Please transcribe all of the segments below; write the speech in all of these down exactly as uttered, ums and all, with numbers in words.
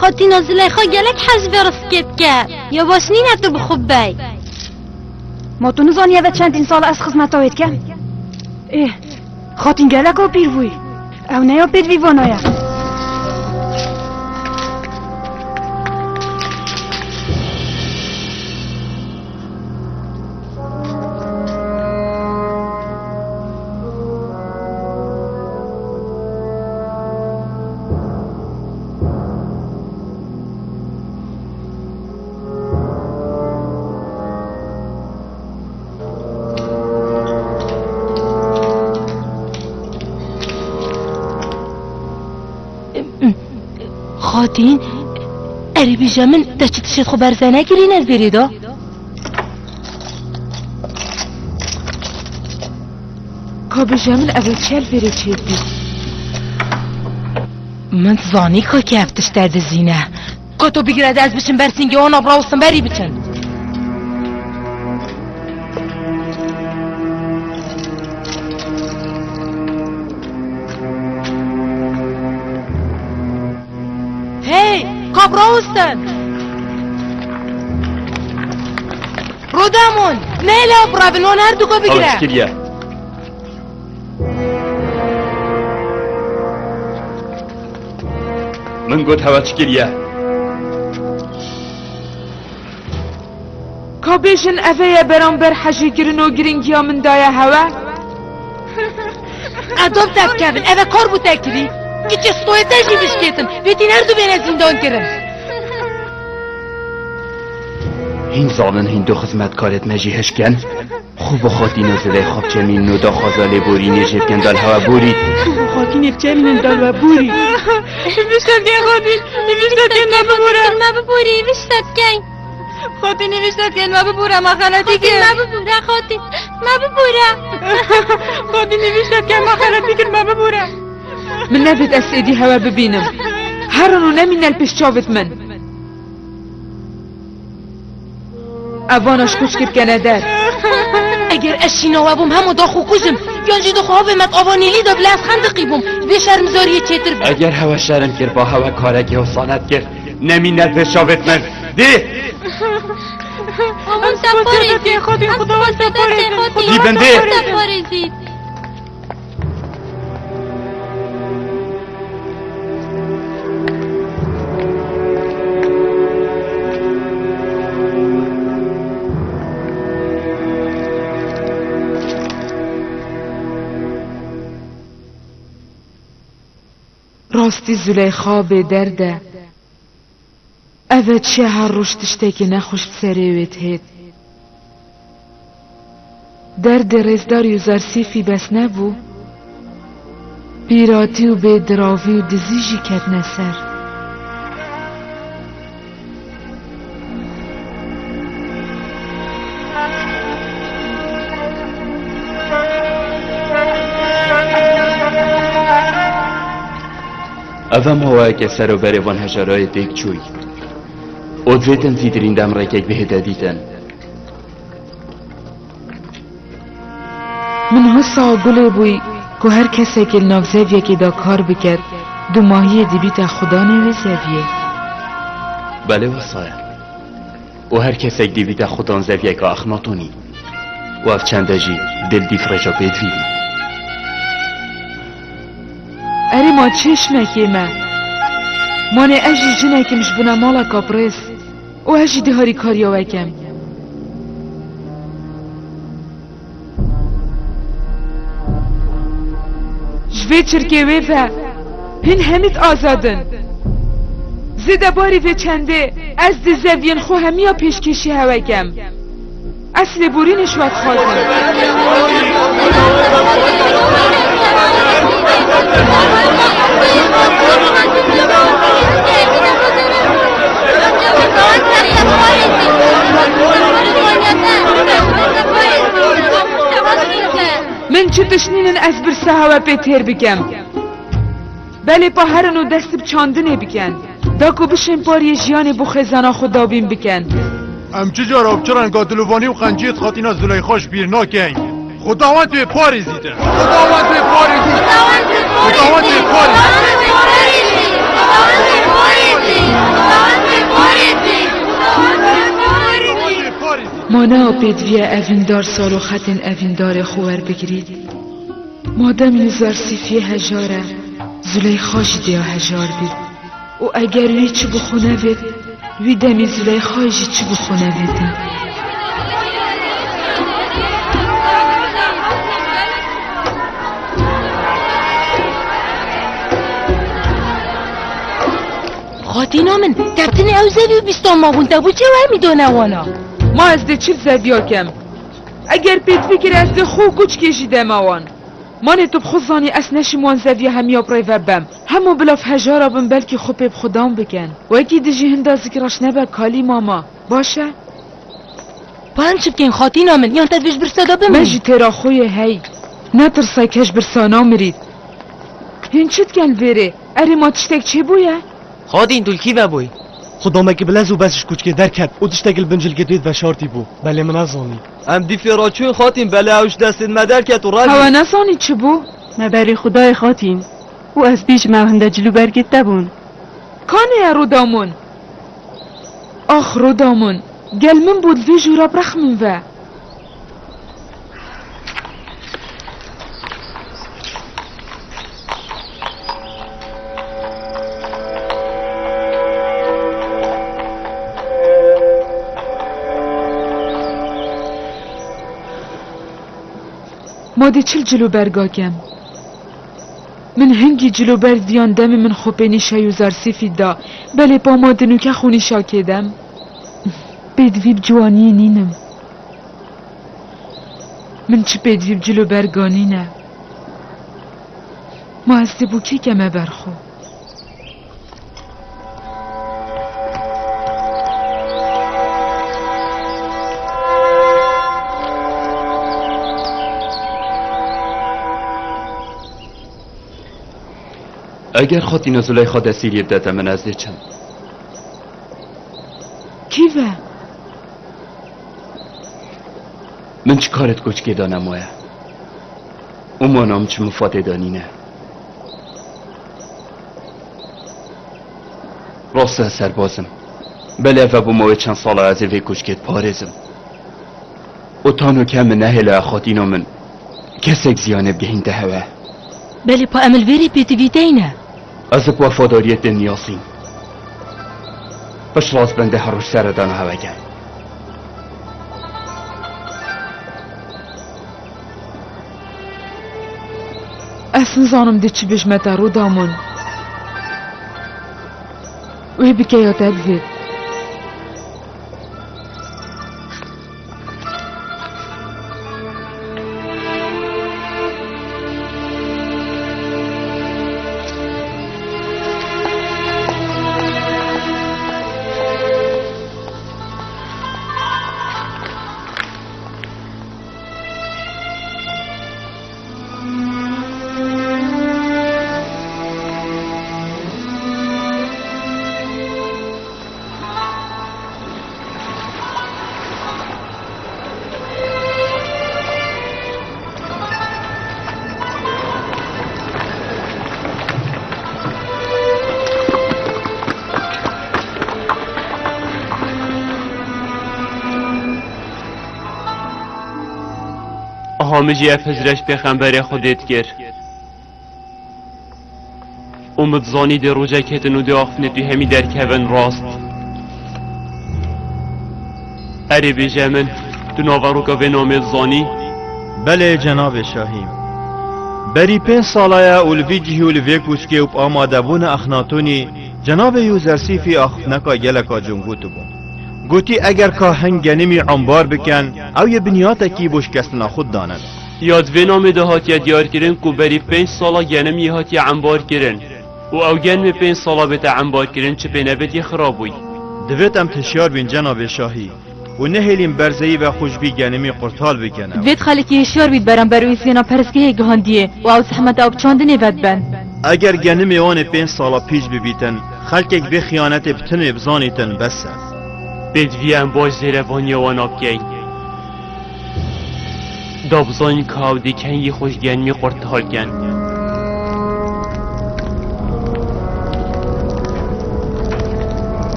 Xatîna Zileyxa gelek hez vê rizikê dike. Ya baş nîne tu bi xwe bibey. Ma tu nizanî eve çendîn sal e ez xizmeta wê dikim? Ê, xatîn geleka pîr bûyî. Ew ne ya pêdivî vana ye. Xatîn, erê bêje min, te çi tiştê xwe berze nekirî nêz bêrê de? Ka bêje min, ev çi li vêrê çêdibî? Min zanî ka kê ev tişt te dizîne. Ka tu bigire de ez biçim ber sîngê wan, rawestin berî biçin. Hey, ka birawestin! Rodamon, nehêle ew birevin, wan her du ka bigire. Ew çi kiriye? Min got hewe çi kiriye? Ka bêjin ev ê ye beramber hejêkirin û giringiya min daye hewe? Edab te bikevin, ev e kar bû te kirî. Kiçê stoyê te jî bişkêtin, bêtîn her du bêne zîndan kirin. Hîn zanin hîn du xizmetkarêt me jî hişk in. Xwe bi xatîna Zileyxa biçemînin û daxwaza lêborînê jê bikin dal hewe borî. Xwe bi xatînê biçemînin dal we borî. Viştekê xatîn, viştekê me bibûre. Me bibûrî, viştekê. Xatînî viştekê me bibûre, me xeletî kir. Xatîn me bibûre, xatîn me bibûre. Xatînî viştekê me xeletî kir, me bibûre. Min nebêt ez êdî hewe bibînim. Herin û nemîne li pêş çavêt min. Ev vana ji koçkê bikene der. Eger ez şîna we bûm, hema da xwe kujim. Yan jî da xwe havê me di ava Nîlî de bila ez xendiqî bûm. Vê şermizariyê çêtir be. Eger hewe şerm kir, ba hewe karekî hewsanet kir. Nemîne vê çavêt min. Dê! Hûn te parêzî. Xwedê, Xuda hûn te parêzî. Dî bin dê. Te parêzî. Rastî Zuleyxa bêderd e. Ev e çi her roj tiştekî nexweş bi serê wê dihêt. Derdê rêzdar û zarsîfî bes nebû. Pîratî û bêdiravî û dizî jî ketine ser. Ev e maweyeke ser û berê van hejarayê têk çûyî. Û divêtin zîdirîn dem rêkek bihête dîtin. Min wisa gulê bûyî ku her kesekî li nav zeviyekê de kar biket, dumahiyê dibîte xudanê wê zeviyê. Belê wisa ye. Û her kesek dibîte xudan zeviyeka Exnatonî. Û ev çende jî dil dîf rêja pêdivî bî. Erê ma çêşmekê me. Manê ez jî jinekim ji bine maleka birêz. Û ez jî dê harîkariya we kem. Ji vê çirkê wê ve hîn hemî azad in. Zêde barî vê çendê ez dê zeviyên xwe hemiya pêşkêşî hewe kem. Ez lêborînê ji we dixwazim. Min çi tişt nînin ez birsa hewe pê têr bikem. Belê pa herin û dest bi çandinê bikin. Da ku bişên pariyê jiyanê bo xêzana xwe dabîn bikin. Em çi cara û bi çi renga dilovanî û qenciyê Xatîna Zuleyxa ji bîr nakin. Xwedawend wê parêzîtin. Xwedawend wê parêzîtin. Xwedawend wê parêzîtin. Xwedawend wê parêzîtin. Xwedawend wê parêzîtin. Ma ne pêdivî ye evîndar sal û xetên evîndarê xwe werbigirît? Madem Yûzarsîfiyê hejar e, Zuleyxa jî dêya hejar bît. Û eger wî çi bi xwe nevêt, wî demî Zuleyxayê jî çi bi xwe nevêtin. Xatîna min, keftinê ew zevî û bîstan mabûn, te bo çi ew hemî dane wana? Ma ez dê çi zeviya kem? Eger pêdivî kir, ez dê xwe û koçkê jî dema wan. Manê tu bi xwe zanî ez neşim wan zeviya hemiya bi rê ve bem. Hemû bila hejar bin, belkî xwe pê bi xwe dan bikin. Wekî dijî hinda zik reş nebe kalî mama. Baş e? Pa em çi bikeyn xatîna min? Yan te divê ji birsa de bimî? Me jî têra xwe yê hey. Netirse kes birsa namirît. Hîn çi dikin li vêrê? Erê ma tiştek çêbûye? Xatîn, tu li kî ve bûyî? Xudamekî bilez û bez ji koçkê derket û tiştekî li bin cilkê dê veşartî bû. Belê min nezanî. Em dîfê re çûn xatîn, belê ew ji destên me derket û revî. Hewe nezanî çi bû? Me berî xwe dayê xatîn û ez bîjim ew hinde cil û bergê te bûn. Kanê ye Rûdamûn? Ax Rûdamûn, gel min bû di vê jûra bi rex min ve. Ma dê çil cil û berga kem? Min hingî cil û berg diyan demê min xwe pê nîşa Yûzarsîfî da, belê pa ma di nûke xwe nîşa kê dem. Pêdivî bi ciwaniyê nînim. Min çi pêdivî bi cil û berga nîne. Ma ez dê bo kê keme ber xwe? Eger xatîna Zuleyxa desîriyê bidete min, ez dê çim. Kî ve? Min çi karê di koçkê de nemaye. Û mana min çi mifatê de nîne. Rast e, ez serbaz im. Belê ev e bo mawê çend sala ez ê vê koçkê diparêzim. Û tano ke min nehêle xatîna min kesek ziyanê bigihînte hewe. Belê pa em li vêrê pêtivî deyne. Ez ê bi wefadariyê tê niyasîn. Piştrast bende her roj seredana hewe ke. Ez nizanim dê çi bijme te Rûdamûn. Wê bike ya te bivêt. Aha min jî ev hicre ji pêxemberê Xwedê dikir. Û min dizanî dê rojek hêtin û dê axiftinê tu hemî derkevin rast. Erê bêje min, tu naveroka vê namê dizanî? Belê, cenabê şahî. Berî pênc sala ye û li vî cihî û li vê kûçkê û bi amadebûna Exnatonî, cenabê Yûzersîfî axiftineka geleka cûn gotibû. Gotî, eger ka hin genimî embar bikin, ew yê binyatekî bo şikestina xwe didanin. Ya di vê namê de hatiye diyarkirin ku berî pênc sala genim yê hatiye embarkirin û ew genimê pênc sala bête embarkirin çi pê nebêt yê xirab bûy. Divêt em hişyar bîn cenabê şahî û nehêlîn berzeyî ve xwe ji vî genimî qurtal bikin. Divêt xelkî hişyar bît beramber û îsyana perestgehê gihandiyê û ew zehmeta ew bi çandinê ve diben. Eger genimê wan ê pênc sala pîç bibîtin, xelkek vê xiyanetê bi tinê bizanîtin bes e. Pêdivî em baş zêrevaniya wana bikeyn. Da bizanîn ka ew dê kengî xwe ji genimî qurtal ken.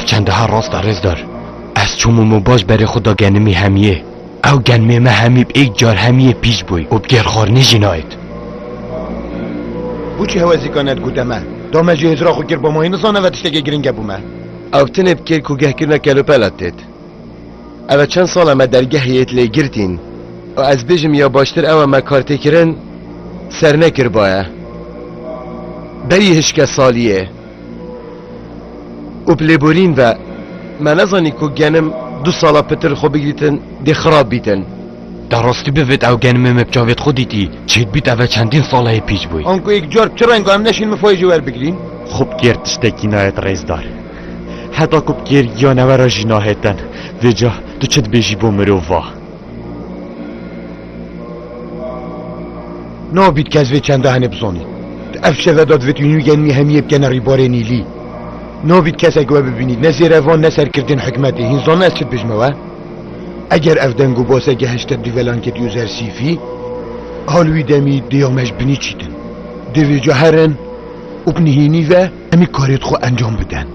Çendeha rast e rêzdar. Ez çûm û min baş berê xwe da genimî hemiyê. Ew genimê me hemî bi êk car hemiyê pîç bûy û bi gêrxwarinê jî nayêt. Bo çi hewezîka nedgote me? Da me jê hizra xwe kir, ba ma hî nizane ve tiştekê giring e bo me. Ew tinê bi kêr kûgehkirina kelopela têt. Ev e çend sal e me dergehê yêt lê girtîn. Û ez bêjim ya baştir ew e me kartêkirin ser nekiribaye. Berî hişke saliyê. Û bi lêborîn ve me nezanî ku genim du sala pitir xwe bigirîtin dê xirab bîtin. Te rastî bivêt ew genimê me bi çavêt xwe dîtî, çêdibît ev e çendîn sal heye pîç bûy. Anku êk car bi çi renga em neşîn mifayê ji wer bigirîn? Xwe bi kêr tiştekî nayêt rêzdar. Heta ku bi kêr giya newe re jî nahêtin. Vêca tu çi dibêjî bo mirov va? Nabît kes vê çenda henê bizanît. Di ev şeve de divêt wî nû genimî hemiyê bikene rîbarê Nîlî. Nabît kesek we bibînît, ne zêrevan ne serkirdên hikmetê. Hîn zane ez çi dibêjime we? Eger ev deng û base gehişte dîvelankê Yuzersîfî, hal wî demî dêya me ji binî çîtin. Dê vêca herin û bi nihênî ve em ê karêt xwe encam bidin.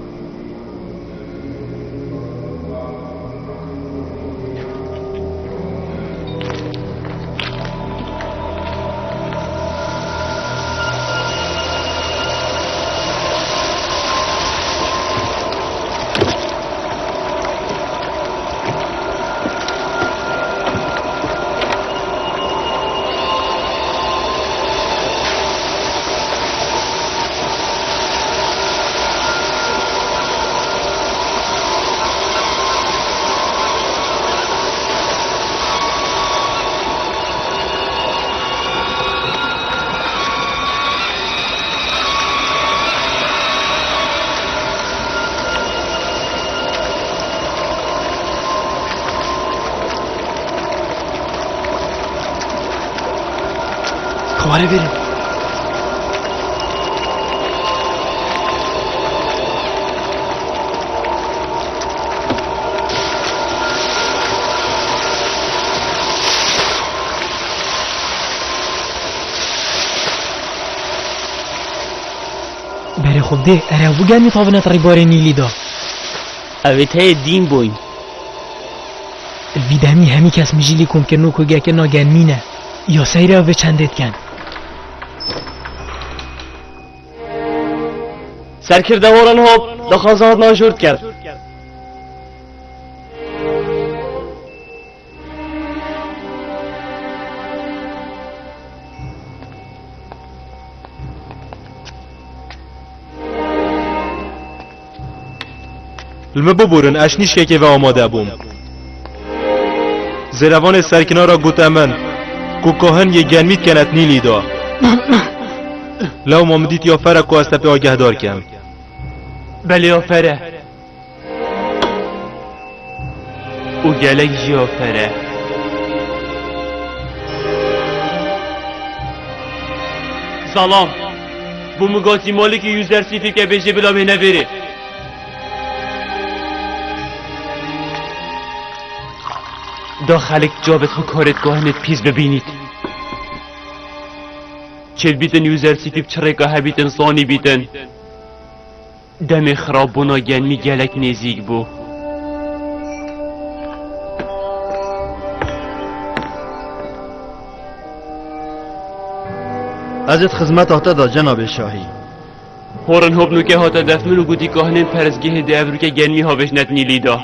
Xware verin. Berê xwe bidê, ere bû genî tavine rîbarê Nîlî de. Ew ê teyê dîn bûyn. Vî demî hemî kes mijîlî komkirino ku geke na genmî ne. Ya seyre ew vê çendê diken. Serkirde Warren Hope daxwaza hatina jor dikir. Li min biborin, ez nîşkekê ve amade bûm. Zêrevanê serkinara gote min ku kahin yê genmî dikenet Nîlî de. Lewma min dît ya fere ku ez te pê agehdar kem. Belê ya fere. Û gelek jî ya fere. Salam. Bo min gatî malikî Yuzersîfî ke bêjê bila bêne vêrê. Da xelk cavêt xwe karêt kahinêt pîs bibînît. Çêdbîtin Yuzersîfî bi çi rêka hebîtin, sanî bîtin. Demê xirabûna genmî gelek nêzîk bû. Ez ê di xizmeta te de, cenabê şahî. Horen Hop nûke hate def min û gotî kahinên perestgehê dê evrûke genmî havêjnet Nîlî de.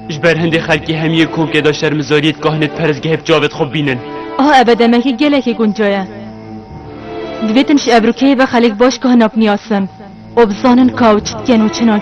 Ji ber hindê xelkê hemiyê komkê de şermizariyê di kahinê di perestgehê bi çavêt xwe bînin. Aha, eve demekê gelekê gunca ye. Divêtin ji evrûkeyê ve xelk baş kahina biniyasin û bizanin ka ew çi dikin û çi nakin.